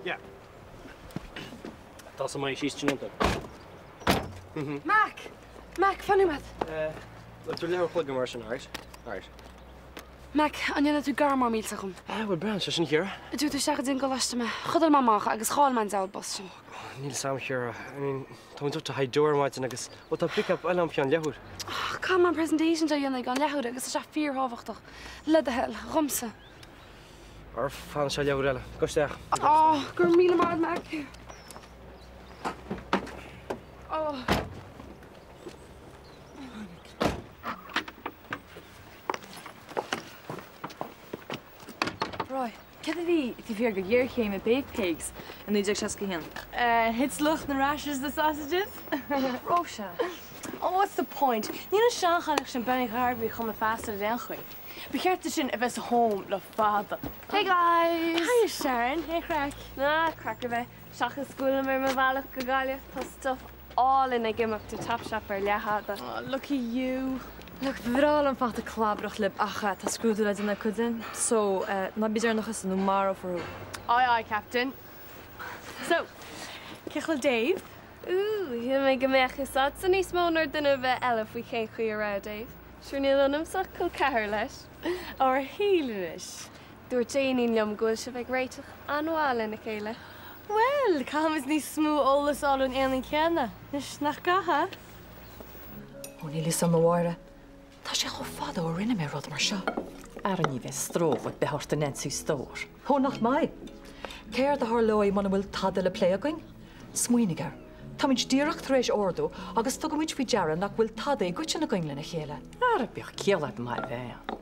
Yeah. Tá mé síos tráthnóna. Mac! Mac, fan nóiméad. Eh, tabhair leathuair a chloig dom mar sin, alright? Alright. Mac, an ndéanfaidh tú gar mór millteach dhom? Ah, bhuel, breathnaigh, sé sin Chiara. Tabharfaidh tú isteach go dtí an gcoláiste mé. Chodail mé amach agus chaill mé an diabhal bus sin. Níl a fhios agam, Chiara. I mean, tá muid up to high door ar maidin agus, bhuel, tá pick-up eile a'm fá cheann leathuair. Ah, caithfidh mé an presentation seo a dhéanamh i gceann leathuaire agus tá sé fíorthábhachtach. Le do thoil, dhomsa. Ar fan sé leathuair eile. Gabh isteach. Ah, go raibh míle maith agat, Mac. Oh. Right, céard a bhí taobh thiar de ghéarchéim i Bay of Pigs i 1961? Thit lucht na rashers the sausages? Róise. Oh, what's the point? Níl an seanchailleach sin Bean Uí Ghairbhí chun na feasta ar aon chaoi. Ba cheart di sin a bheith sa home le fada. Hey guys! Hiya Sharon, cén chraic? Ah, craic ar bith. Seachas go bhfuilim ar mo bhealach go Gaillimh, tá stuff álainn ag imeacht i Topshop ar leathfhada. Oh, lucky you. Look, ba bhreá liom fanacht ag clabrach libh ach tá scrúdú le déanamh ag cuid againn, so ná bí deireanach thusa nó marófar thú. Aye aye, Captain. So, cén chaoi a bhfuil Dave? Ooh, shíl mé go mbeadh fhios a'dsa níos mó ná duine ar bith eile faoi cén chaoi a raibh Dave. Sure níl ionamsa ach col ceathar leis. Ar shíl anois. Dúirt Jaynín liom go bhfuil sibh ag réiteach an-mhaith lena chéile. Bhuel, caithfimid níos mó eolas a fháil ón éanín céanna, anois, nach gcaithfidh? Ó, níl fhios a'm, a Mháire. Tá sé chomh fada ó rinne mé rud mar seo. Ara ní bheidh stró ar bith ort a Nancy stór. Ó, nach mbeidh? Céard a tharlóidh muna bhfuil tada le plé againn? Smaoinigh air. Táimid díreach tar éis ardú agus tugaimid faoi deara nach bhfuil tada i gcoiteann againn lena chéile. Ara bíodh ciall a'd má bheidh ann.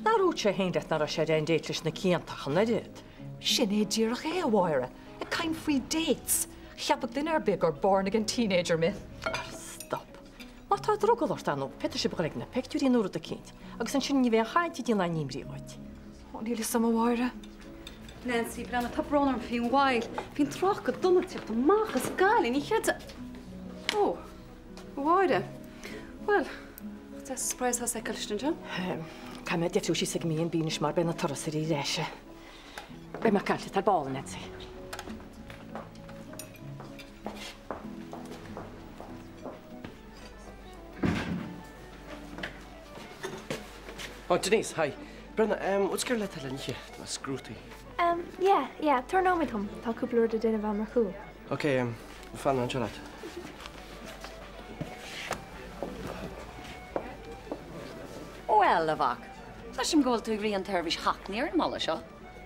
Nár dhúirt sé féin leat nach raibh sé ar aon date leis na cianta ach an oiread? Sin é díreach é, a Mháire. Ag caint faoi dates! Cheapfadh duine ar bith gur born again teenager mé. Ara stop. Má tá drogall ort, ar ndóigh, féadfaidh sibh a dhul ag na peictiúirí nó rud eicínt, agus ansin ní bheidh aon chaint ag déanamh nimhní dhuit. Ó, níl fhios a'm, a Mháire. Nancy, breathnaigh, tá brón orm faoin mhoill. Bhí an trácht go dona ag teacht amach as Gaillimh, ní chreidfeá. Ó, a Mháire. Bhuel, nach deas an surprise atá feiceáil istigh anseo? Caithfidh mé deifriú síos ag an B&B anois mar beidh na turasóirí ar ais. Beidh mé ag caint leat ar ball, a Nancy. Oh, Denise, hi. Brenda, um, what's gur let le niche Tá scrútaí. Um, yeah, yeah, tabhair nóiméad dom, tá cúpla rud le déanamh agam ar chúl. Ok, um, fan anseo leat. Bhuel, a mhac, cloisim go bhfuil tú ag rith an tseirbhís Chockney ar an mbaile seo.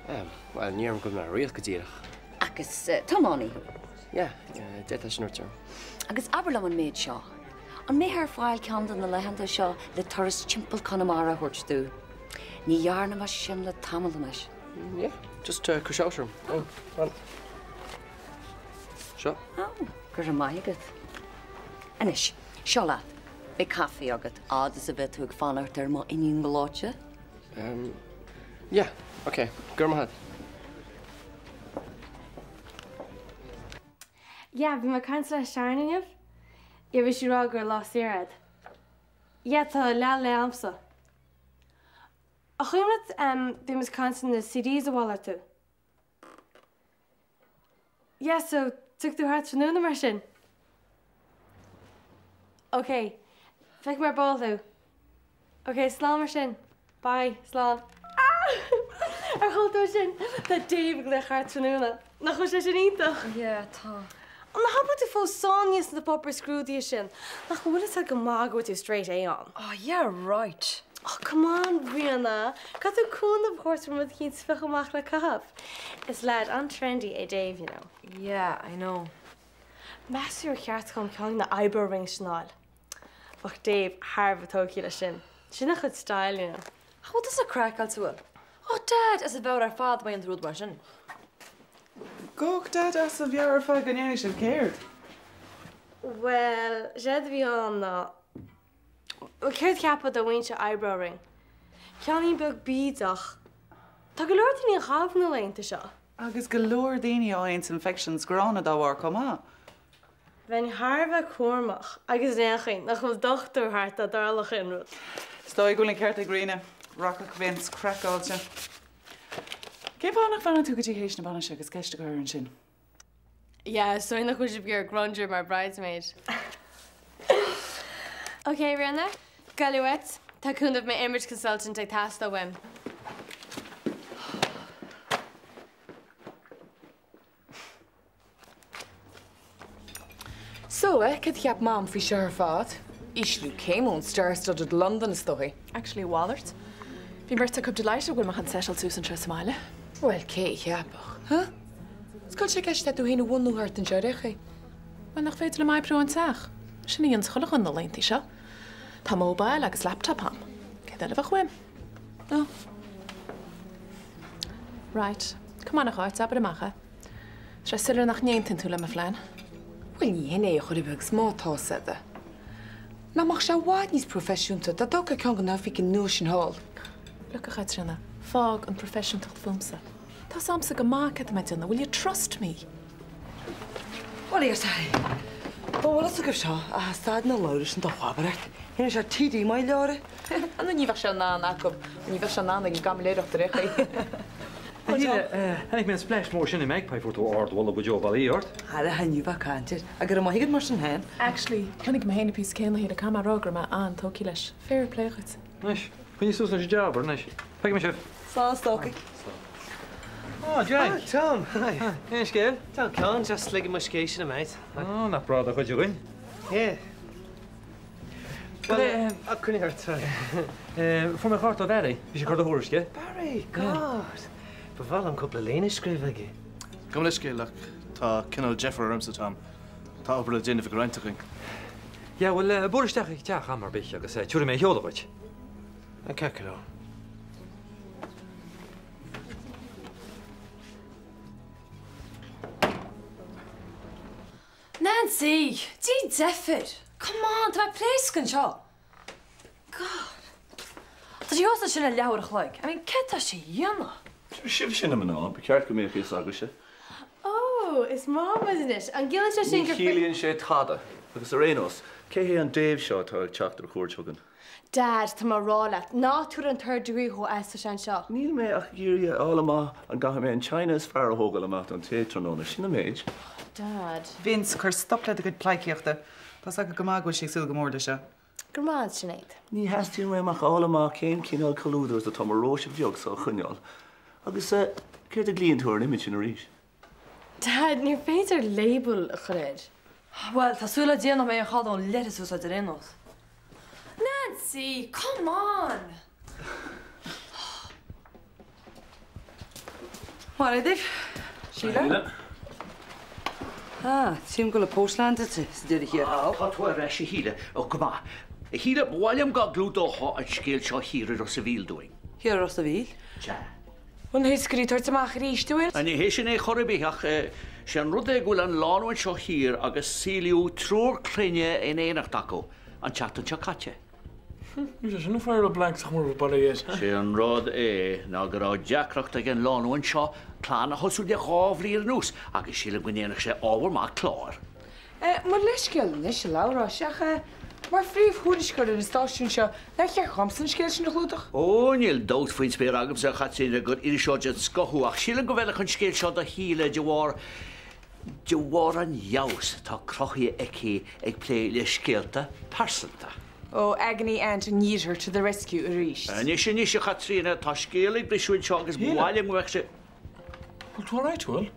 Um, bhuel, ní deirim go bhfuil mé ag rith go díreach. Ach is tiománaí thú. Yeah, d'fhéadfá sin a rá. Agus abair liom an méid seo, an mbeifeá ar fáil ceann de na laethanta seo le turas timpeall Chonamara a thabhairt domh? Ní dhearna mé sin le tamall anois. Yeah, just cuir shout orm. Oh, fan. Seo. Oh, go raibh maith agat. Anois, seo leat. Beidh caife agat, fhad is a bheidh tú ag fanacht ar m'iníon ghleoite. Um, yeah, okay, go raibh maith agat. Yeah, bhí mé ag caint le Sharon inniu. Yeah, bhí sí ag rá gur lá saor agat. Yeah, tá leath lae a'msa. An cuimhin leat, em, bhí muid ag caint na CDs a mhalartú? Yeah, so, tiocfaidh tú thart tráthnóna mar sin? Ok, feicfidh mé ar ball thú. Ok, slán mar sin. Bye, slán. Ah! Ar chuala tú sin? Tá Dave ag glaoch thart tráthnóna. Nach bhfuil sé sin iontach? Yeah, tá. Nach bhfuil tú fós sáinnithe sna páipéir scrúdaithe sin? Nach bhfuil fhios agat go maith go bhfuil tú straight A ann? Oh, yeah, right. Oh, come on, Ríona. Caithfidh tú cúnamh a thabhairt rud eicínt a phiocadh amach le caitheamh. Is leaid an-trendy é Dave, you know. Yeah, I know. Meas tú ar cheart dom ceann de na eyebrow rings sin a fháil? Bheadh Dave thar a bheith tógtha leis sin. Sin a chuid style, you know. Ach bhfuil tusa craiceáilte bhfuil? Oh Dad, as a mheabhair ar fad má dhéanann tú rud mar sin. Gabhadh Dad as a mheabhair ar fad go ndéanfaidh sibh céard? Bhuel, séard a bhí ann ná, bhuel céard cheapfá dá bhfaighinnse eyebrow ring? Ceainnín beag bídeach. Tá go leor daoine á chaitheamh na laethanta seo. Agus go leor daoine á fhaigheanns infections gránna dá bharr chomh maith. Bheinn thar a bheith cúramach agus in aon chaoi nach bhfuil dochtúir thart dá dtarlódh aon rud. Is dóigh go bhfuil an ceart ag Ríona. Rachadh Vince craiceáilte. Cén fáth nach bhfanann tú go dtí théis na bainise agus ceist a chur air ansin? Yeah, is dóigh nach bhfuil sibh ag iarraidh grunge mar bridesmaid. Ok, Ríona, gabh uait. Tá cúnamh mo image consultant ag teastáil uaim. So, eh, céard a cheap Mam faoi seo ar fad? Ísliú céime ón star-studded Londain, is dóigh. Actually, a mhalairt. Bhí an bheirt acu delighted go bhfuil mé chun settle suas anseo sa mbaile. Bhuel, cé a cheapfadh, huh? Is go bhfuil sé i gceist agat tú féin a bhunú thart anseo ar aon chaoi. Bhuel, nach féidir liom oibriú ón teach? Sin a dhéananns chuile dhuine na laethanta seo. Tá mobile agus laptop a'm. Céard eile a bheadh uaim? Oh. Right. Come on, a Cháit, abair amach é. Tá sé soiléir nach n-aontaíonn tú le mo phlean. Bhuel, ní hin é a chor ar bith agus má tá sé de. Nach mbeadh sé i bhfad níos proifisiúnta dá dtógfá ceann de na hoifigí nua sin thall? Look, a Chaitríona, fág an proifisiúntacht fúmsa. Tá 's a'msa go maith céard tá mé ag déanamh, will you trust me? Bhuel, a sorry. Ba bhfuil fhios agaibh seo, ach stad na labhra sin do chlábaireacht. Tháinig sé TD maith leor. Nó ní bheadh sé in ann acu, ní bheadh sé in ann ag an gcaimiléireacht ar aon chaoi. A Shíle, chonaic mé an splash mór sin i Magpie, fuair tú ardmholadh go deo bailí ort. Thar a thaitneamh a caint air, go raibh maith agat mar sin féin. Actually, chonaic mé féin an píosa céanna, a Shíle, caithfidh mé a rá go raibh mé an-tógtha leis. Fair play dhuit. Anois, coinnigh suas leis an jab, anois. Feicfidh mé sibh. Slán, a stócaigh. Ó, Jack. Ah, Tom, hi. Cén scéal? Tá an ceann just ligim mo scéith sin a mate. Ó, nach breá do chuid againn. Yeah. Bhuel, coinnigh ort, sorry. Fuair mé cárta ó Bharry. Bhí sé ag cur do thuairisce. Barry, God! Ba mhaith liom cúpla líne a scríobh aige. Gabh mo leithscéal ach tá cineál deifir ormsa, Tom. Tá obair le déanamh ag roinnt againn. Yeah, bhuel, buail isteach ag teach am ar bith agus tabharfaidh mé a sheoladh dhuit. Ceart go leor. Nancy! Déan deifir! Come on, tá mé ag pléascadh anseo! God! Tá sí thuas ansin le leathuair a chloig. I mean, céard tá sí a dhéanamh? Sibhse na mná, ba cheart go mbeadh fhios agaibhse. Ó, is maith muid anois. An gciallaíonn sé sin Ní gur. chiallaíonn sé tada. Agus ar aon nós, cé hé an Dave seo atá ag teacht ar cuairt chugainn? Dad, tá mé a rá leat, ná tabhair an third degree dhó as tá sé anseo. Níl mé ach ag iarraidh a fháil amach an gcaithfidh mé an china is fearr a thógáil amach don tae tráthnóna, sin an méid. Dad. Vince, cuir stop le do chuid pleidhcíochta. Tá's agat go maith go bhfuil sí ag súil go mór leis seo. Go raibh maith agat, Sinéad. Ní theastaíonn uaim ach a fháil amach cén cineál comhluadar atá mo Róise bheag so a choinneáil. Agus eh, céard a ghlaonn tú ar an image sin arís? Dad, níor féidir label a chur air. Bhuel, tá súil le Dia nach mbeidh aon chall ón leithreas a úsáid ar aon nós. Nancy, come on! Maith daoibh. Síle? Ah, tchím go bhfuil an post duit sa deireadh thiar thall. Tá tú ar ais, a Shíle. Ó, go maith. A Shíle, ba mhaith liom dá gclúdóchá an scéal seo thiar i Ros a' Mhíl dúinn. Thiar i Ros a' Mhíl? Sea. An hiascairí ag tabhairt amach arís, an bhfuil? Ní hé sin é chor ar bith ach sé an rud é go bhfuil an lánúin seo thiar agus saolaíodh triúr clainne in éineacht acu an tseachtain seo caite. Bhí sé sin ag fire up blanks ach mura bhfuil baile yet. Sé an rud é ná go raibh deacracht ag an lánúin seo clann a thosú le dhá bhliain anuas agus sílim go ndéanfadh sé ábhar maith cláir. Mo leithscéal anois, a Labhráis, ach mar phríomh-thuairisceoir ar an stáisiún seo, nár cheart dhomsa an scéal sin a chlúdach? Ó, níl dabht faoin spéir agamsa, a Chaitríona, gur iriseoir den scoth thú, ach sílim go bhfeilfeadh an scéal seo do Shíle de bharr, de bharr an fheabhas atá cruthaithe aici ag plé le scéalta pearsanta. Ó, Agony Aunt Needher to the rescue arís. Anois, anois, a Chaitríona, tá scéal ag briseadh anseo agus ba mhaith liom go mbeadh sé. Bhfuil tú alright, bhfuil?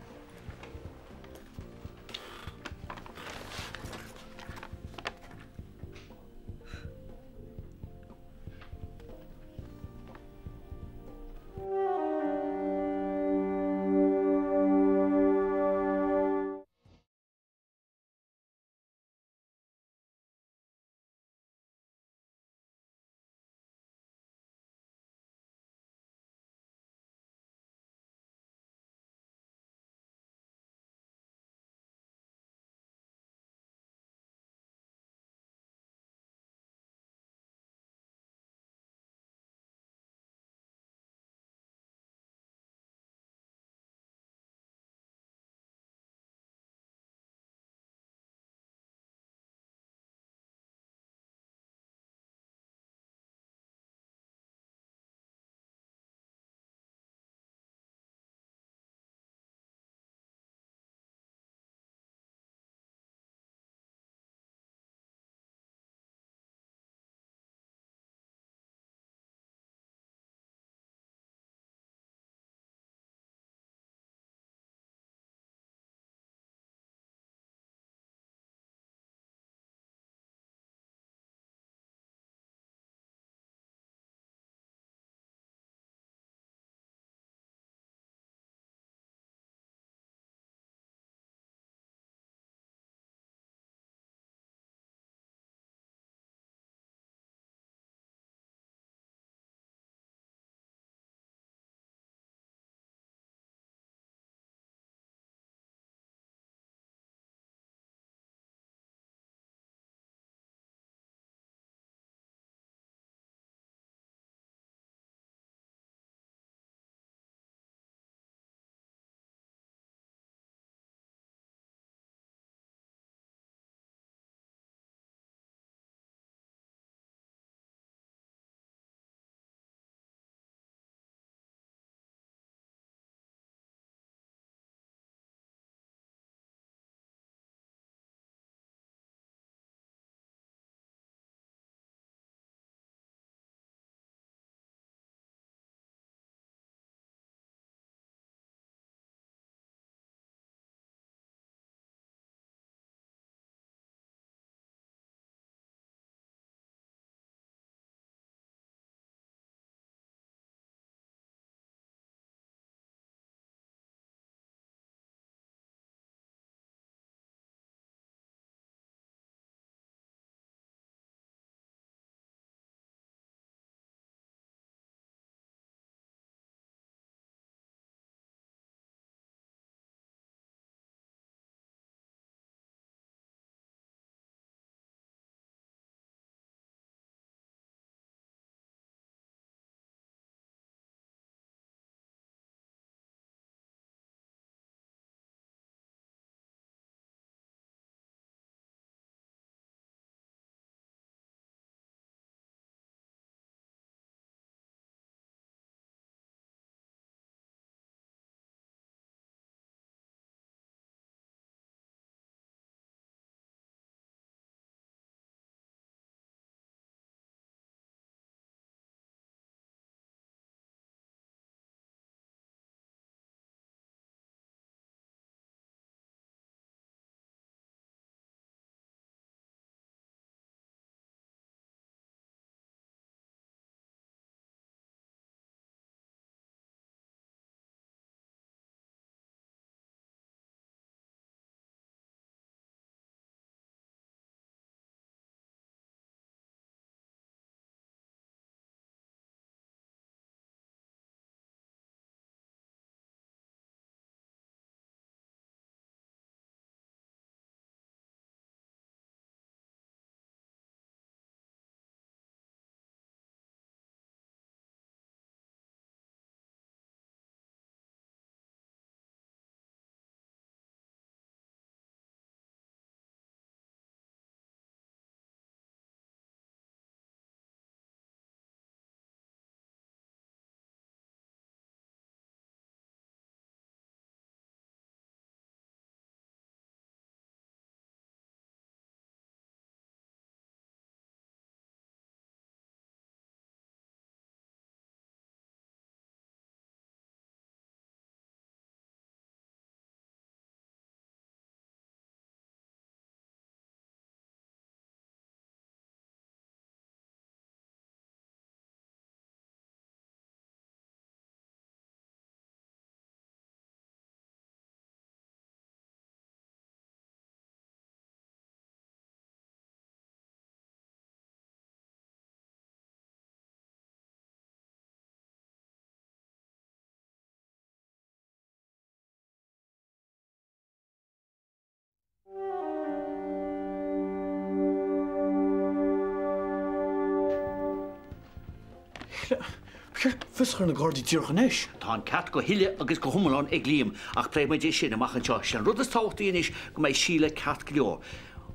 Ba cheart fios a chur ar na Gardaí díreach anois. Tá an ceart go huile agus go hiomlán ag Liam, ach pléifidh muid é sin amach anseo. Sé an rud is tábhachtaí anois go mbeidh Síle ceart go leor.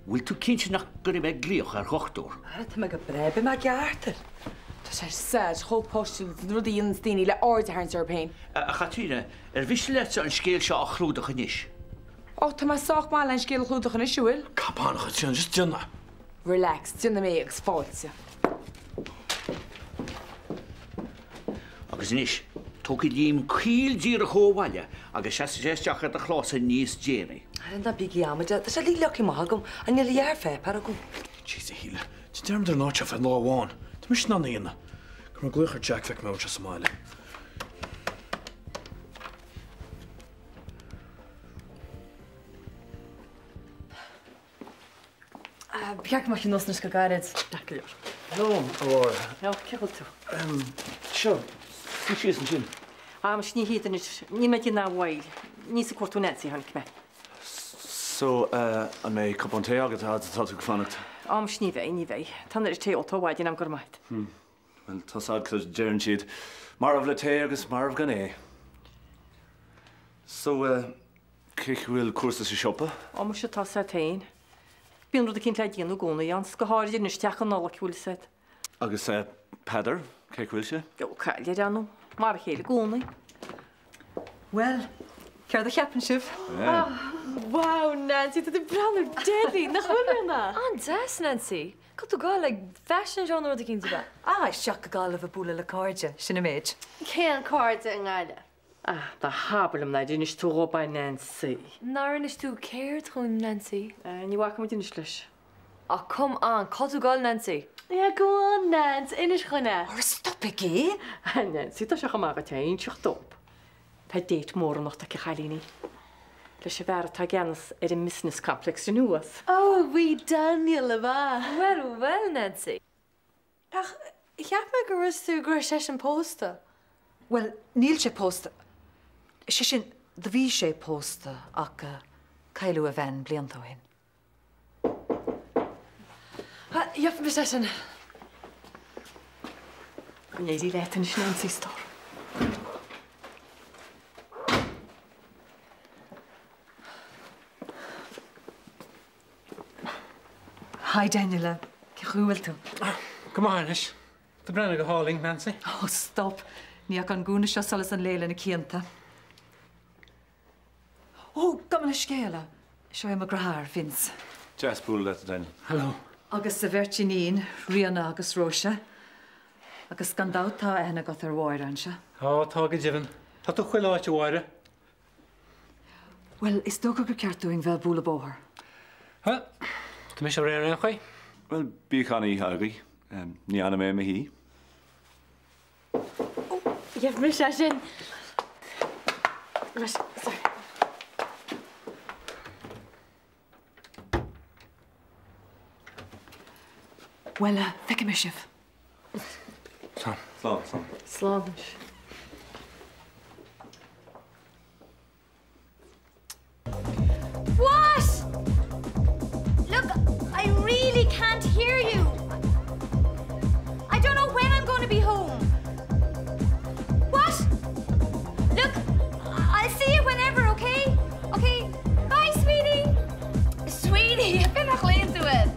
Bhfuil tú cinnte nach gcuirfidh mé glaoch ar dhochtúir? Ara, tá mé go breá, beidh mé ceart. Tá sé sad chomh páistiúil leis an rud a dhéananns daoine le aird a tharraingt orthu féin. A Chaitríona, ar mhiste leatsa an scéal seo a chlúdach anois? Ó, tá mé sách maith le an scéal a chlúdach anois, an bhfuil? Come on, a Chaitríona, just déan é. Relax, déanfaidh mé é agus fáilte. Agus anois, tógfaidh Liam caol díreach ó bhaile agus seasfaidh sé isteach ar do chlása níos déanaí. Ara ná bígí amaideach, tá sé uilig leagtha amach agam, ach níl a dhath ar pháipéar agam. Jeez, a Shíle, déan dearmad ar an áit seo feadh lá amháin. Tá mise in ann é a dhéanamh. Cuirfidh mé glaoch ar Jack, feicfidh mé an bhfuil sé sa mbaile. Ba cheart go mbeadh an nós anois go gairid. Ceart go leor. Hello, a Mháire. Ó, cén chaoi a bhfuil tú? Seo, suigh síos ansin. Ah, muis ní hiad anois. Níl mé ag déanamh mhoill. Ní sa cuartú Nancy a tháinig mé. So, an mbeidh cupán tae agat fhad is atá tú ag fanacht? Á, muis ní bheidh, ní bheidh. Tá an oiread tae ólta ó mhaidin agam go raibh maith agat. Hmm. Bhuel, tá 's a'd cad deireann siad. Marbh le tae agus marbh gan é. So, cén chaoi a bhfuil cúrsaí sa siopa? Ó, muise, tá 's a'd féin. Bíonn rud eicínt le déanamh i gcónaí ann, 's go háirid anois teach an Nollaig, bhfuil 's a'd. Agus Peadar, cén chaoi a bhfuil sé? Ó, caill air ann, mar a chéile i gcónaí. Bhuel, céard a cheapann sibh? Wow, Nancy, tá tú ag breathnú deadly, nach bhfuil Ríona? An-deas, Nancy. Cá bhfuil tú ag gabháil, like, fashion show nó rud eicínt ab ea? Ah, isteach go Gaillimh ag bualadh le cairde, sin an méid. Cén cairde i nGaillimh? Ah, ná habair liom nár inis tú dhób é, Nancy. Nár inis tú céard dhúinn, Nancy? Ní bhacfaidh muid anois leis. Ah, come on, cá bhfuil tú ag gabháil, Nancy? Yeah, go on, Nance, inis dhúinn é. Ara, stopaigí! Ah, Nancy, tá sé chomh maith agat é a inseacht dób. Tá date mór anocht aici, a chailíní. Leis an bhfear atá i gceannas ar an mbusiness complex sin thuas. Oh, wee Daniel, ab ea? Well, well, Nancy. Ach cheap mé gur dúirt tú go raibh seisean pósta. Bhuel, níl sé pósta. Sé sin, do bhí sé pósta ach cailleadh a bhean blianta ó shin. Gheobhaidh mise é sin. Go n-éirí leat anois, Nancy, a stór. Hi Daniel, cén chaoi a bhfuil tú? Go maith anois. Tá tú ag breathnú go hálainn, Nancy. Oh stop. Ní fhaca an gúna seo solas an lae le na cianta. Ó, gabh mo leithscéal. Seo é mo dheartháir, Vince. Deas bualadh leat, a Daniel. Hello. Agus a bheirt iníon, Ríona agus Róise. Agus gan dabht tá aithne agat ar Mháire anseo. Ó, tá go deimhin. Tá tú chuile áit, a Mháire. Bhuel, is dócha gur ceart dúinn bheith ag bualadh bóthair. Bhuel, tá mise réidh ar aon chaoi. Bhuel, bíodh an-oíche agaibh. Ní fhanfaidh mé i mo shuí. Ó, gheobhaidh mise é sin. Right, sorry. Bhuel, feicfidh mé sibh. Slán. Slán, slán. Slán anois. What? Look, I really can't hear you. I don't know when I'm going to be home. What? Look, I'll see you whenever, okay? Okay, bye, sweetie. Sweetie, b'in nach léann tú é.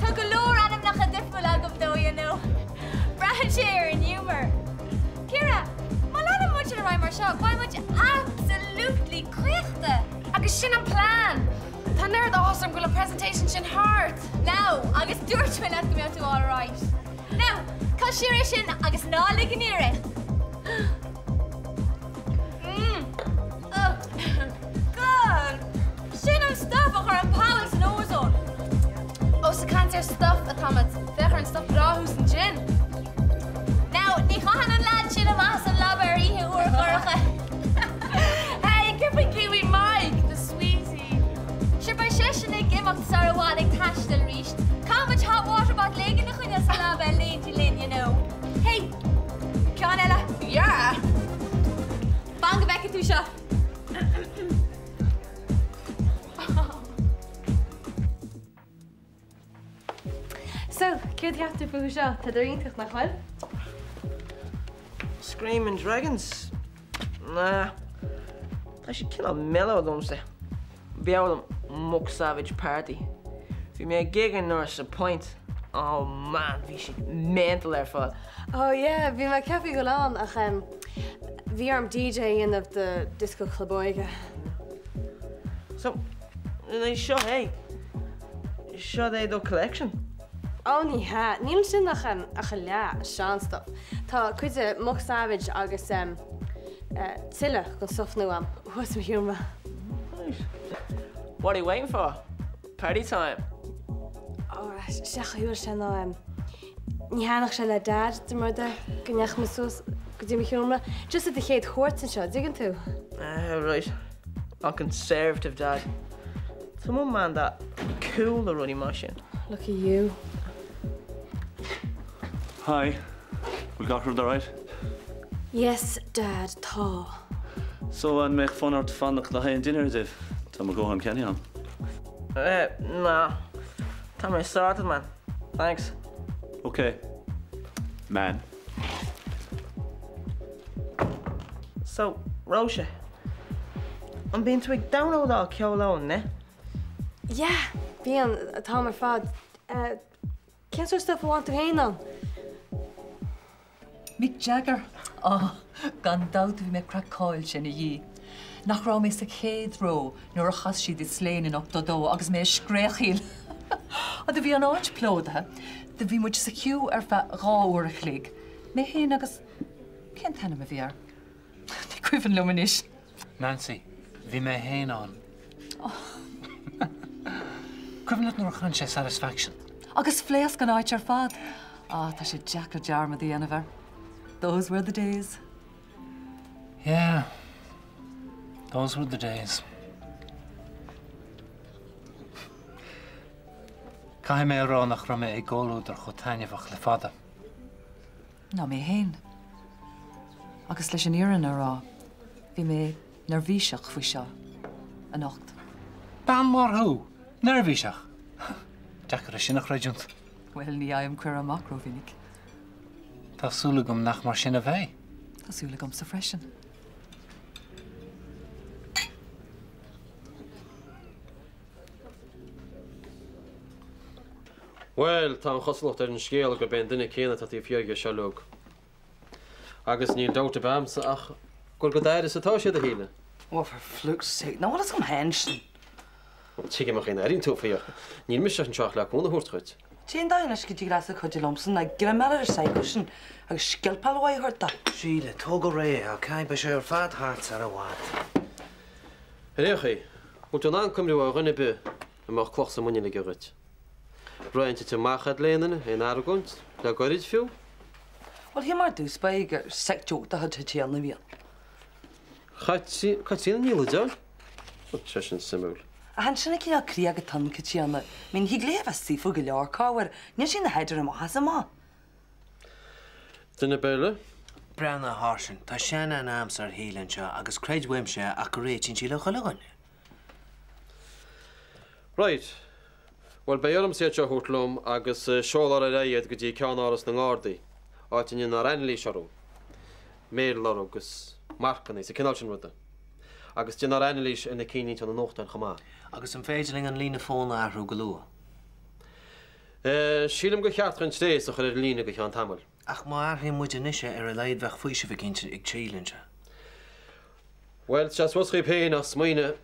Tá go leor ainmneacha difriúla agam dó, you know. Braitheann sé ar an ghiúmar. Ciara, má leanann muid ar aghaidh mar seo, beidh muid absolutely caochta! Agus sin an plean! Tá an oiread áthas orm go bhfuil an presentation sin thart! Now, agus dúirt mé leat go mbeadh tú all right. Now, caith siar é sin agus ná lig aniar é! Mmm! Ugh! God! Sin an stuff a chuireann poll san ozone! Ós ag caint ar stuff atáimid, féach ar an stuff breá thuas ansin! Now, ní chaitheann an leaid sin amach as an leaba ar oíche fhuar dhorcha. Hey, céard faoi Kiwi Mike, the sweetie? Sure, beidh seisean ag imeacht sar i bhfad ag taisteal arís. Caithfidh muid hot water bottle éigin a choinneáil sa leaba in éindí linn, you know. Hey, ceann eile? Yeah! Fan go bhfeicfidh tú seo. So, céard a cheap tú fúthu seo? Tá siad iontach, nach bhfuil? Screaming Dragons? Nah. Tá siad cineál mellow domsa. B'fhearr liom Muck Savage Party. Bhí mé ag gig anuraidh sa Point. Oh man, bhí siad mental ar fad. Oh yeah, bhí mé ceaptha a dhul ann ach em bhí orm DJ a dhéanamh do Disco Club Óige. So, seo é. Seo é do collection. Ó ní hea, níl ansin ach em ach a leath, an sean-stuff. Tá cuid de Muck Savage agus em eh tuilleadh den stuff nua a'm thuas i mo sheomra. Right. What are you waiting for? Party time! Ó sé an chaoi a bhfuil sé ná em ní thaitneodh sé le Dad dá mba rud é go ndeachaigh mé suas go dtí mo sheomra. Just do do chéad chuairt anseo, dtuigeann tú? Ah right. An conservative Dad. Tá mo man that cool le rudaí mar sin. Look at you. Hi. Bhfuil gach rud alright? Yes Dad, tá. So an mbeadh fonn ort fanacht le haghaidh an dinnéir Dave? Tá mo dhóthain ceannaithe agam. Eh, nah. Tá mé sorted man. Thanks. Ok. Man. So, Róise, an mbíonn tú ag downloadáil ceol ón net? Yeah, bíonn, an t-am ar fad. Eh, cén sórt stuff a bhain tú féin ann? Mick Jagger? Á, gan dabht bhí mé craiceáilte ina dhiaidh. Nach raibh mé sa chéad ró nuair a chas siad i Slane in 82 agus mé ag scréachaíl! Á, do bhí an áit plódaithe. Do bhí muid sa chiú ar feadh 2 uair a chloig. Mé féin agus, cén t-ainm a bhí air? Ní cuimhin liom anois. Nancy, Bhí mé féin ann. Cuimhin leat nuair a chan sé Satisfaction? Agus phléasc an áit ar fad. Ah, tá sé deacair dearmad a dhéanamh air. Those were the days. Yeah. Those were the days. Caithfidh mé a rá nach raibh mé i gcomhluadar chomh taitneamhach le fada. Ná mé féin. Agus leis an fhírinne a rá, bhí mé neirbhíseach faoi seo anocht. Bean mar thú! Neirbhíseach! Deacair é sin a chreidiúint. Bhuel, ní fhaighim cuireadh amach rómhinic. Tá súil agam nach mar sin a bheidh. Tá súil agamsa freisin. Bhuel, tá an chosúlacht ar an scéal gurb é an duine céanna atá taobh thiar dhe seo uilig. Agus níl dabht ar bith a'msa ach gur go d'uireasa atá siad, a Shíle. Oh, for fluke's sake, nach bhfuil fhios agam féin sin. Tuigim an chaoi a n-airíonn tú faoi ach níl mise anseo ach le cúnamh a thabhairt dhuit. Cén dóigh anois go dtig leatsa cuidiú liomsa ná greim a fháil ar an psycho sin agus sceilpeáil mhaith a thabhairt dó. Síle, tóg go réidh é, ok? Beidh sé ar fad thart sar i bhfad. Ar aon chaoi, bhfuil tú in ann cuimhniú ar dhuine ar bith a mbeadh cloch sa muineál aige dhuit? Raibh aon tite amach a'd le aon duine, aon argóint, le goirid fiú? Bhuel, shíl mé ar dtús báire gur sick joke de chuid Chaitríona a bhí ann. Chaitríona, Caitríona Ní Loideáin? Tá sé sin suimiúil. Ach ansin an cineál croí atá in Caitríona, I mean, thig léi a bheith saofa go leor, corruair, níl sí ina haider amach is amach. Duine ar bith eile? Breathnaigh, a Sháirsint, tá seanaithne a'msa ar Shíle anseo agus creid uaimse é ach go réitíonn sí le chuile dhuine. Right. Bhuel, beidh ormsa iad seo a thabhairt liom agus seolfar ar aghaidh iad go dtí ceannáras na nGardaí, áit a ndéanfar anailís orthu. Méarloirg agus marcanna is an cineál sin ruda. Agus déanfar anailís ar na cinnlínte ó na nuachtáin chomh maith. Agus an féidir linn an líne fóin a athrú go luath? Sílim gur cheart dhúinn tréas a chur ar an líne go ceann tamaill. Ach má athraíonn muid anois é, ar a laghad bheadh faoiseamh eicínt ag Síle anseo. Bhuel, tá sé suas dhaoibh féin ach smaoineamh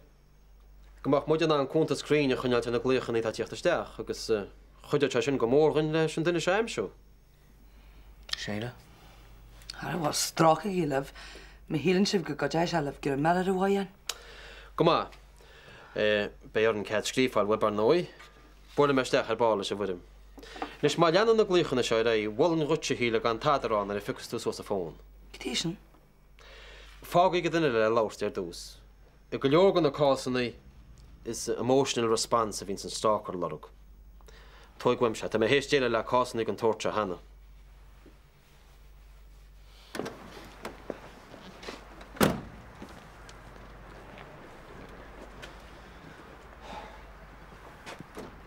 go mbeadh muid in ann cuntas cruinn a choinneáilt ar na glaochanna atá ag tíocht isteach agus chuideodh sé sin go mór dhúinn leis an duine seo a aimsiú. Síle? Ara bhuel, strócaigí libh. Má shíleann sibh go gcuideoidh sé libh greim eile ar an mhaidhm. Go maith. Beidh orainn cead scríofa a fháil uaibh, ar ndóigh. Buailfidh mé isteach ar ball leis an bhfoirm. Anois, má leanann na glaochanna seo ar aghaidh, mholfainn dhuitse, a Shíle, gan tada a rá nuair a phiocfas tú suas an fón. Cad é sin? Fág ag an duine eile labhairt ar dtús. I go leor de na cásanna, is emotional response a bhíonns an stalker a lorg. Tóig uaimse é, tá mé théis déileáil le cásanna den tsórt seo cheana.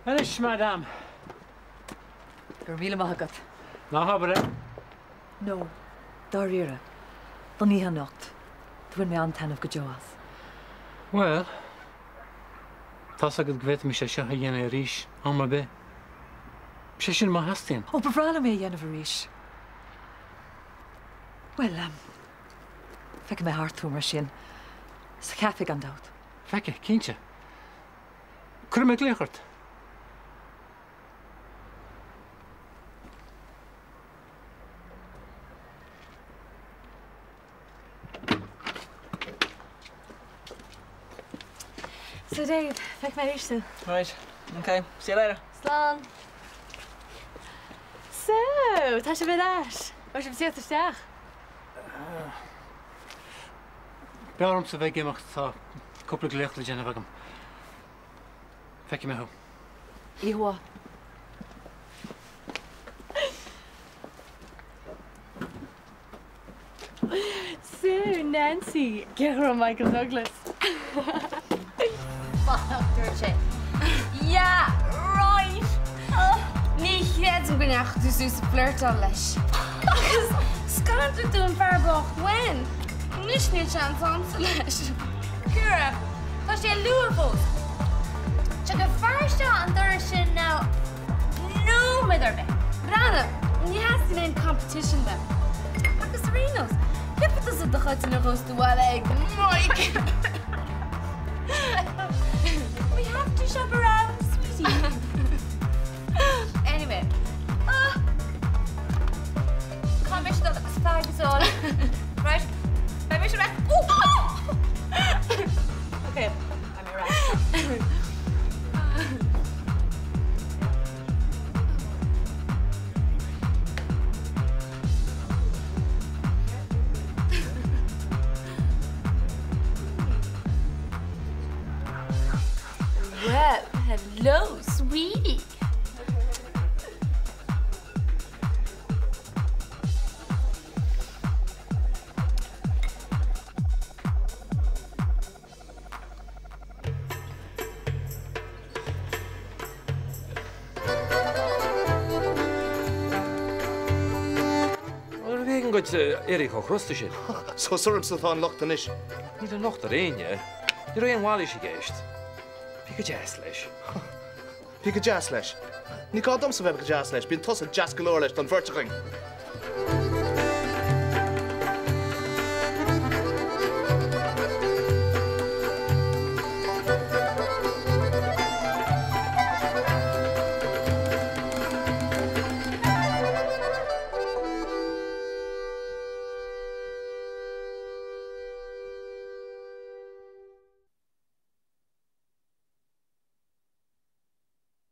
Anois, madame. Go raibh míle maith agat. Ná habair é. No, dáiríre. Don oíche anocht. Do bhain mé an-taitneamh go deo as. Bhuel, tá's agat go bhféadfaimis é seo a dhéanamh arís, am ar bith. Sé sin má theastaíonn. Ó, ba bhreá liom é a dhéanamh arís. Bhuel, em, feicfidh mé thart thú mar sin. Sa chaife, gan dabht. Feicfidh, cinnte. Cuirfidh mé glaoch ort. So Dave, feicfidh mé arís tú. Right, ok, see you later. Slán. So, tá sibh ar ais. Raibh sibh ag tíocht isteach? B'fhearr ormsa bheith ag imeacht, tá cúpla glaoch le déanamh agam. Feicfidh mé thú. Oíche mhaith. So, Nancy, cén chaoi a raibh Michael Douglas? Fuck, dúirt sé. Yeah, right! Ní chreidim go ndeachaigh tú suas ag flirtáil leis. Agus scanraigh tú an fear bocht Wen. Anois níl seans a'msa leis. Ciara, tá sé luath fós. Tiocfaidh fear isteach an doras sin now nóiméad ar bith. Breathnaigh, ní theastaíonn aon competition uaim. Agus ar aon nós, gheobhaidh tusa do chuid nuair a ghabhfas tú abhaile ag Mike. We have to shop around, sweetie. Anyway, ah! Caithfidh mise dul agus fags a fháil. Right, beidh mise ar ais. Okay, I'm ar ais. Well, hello, sweetie. Arbh éigean duit éirí chomh crosta sin? So is ormsa atá an locht anois. Níl an locht ar éinne. Ní raibh aon mhailís i gceist. Bí go deas leis. Bí go deas leis. Ní gá domsa bheith go deas leis, bíonn tusa deas go leor leis don bheirt againn.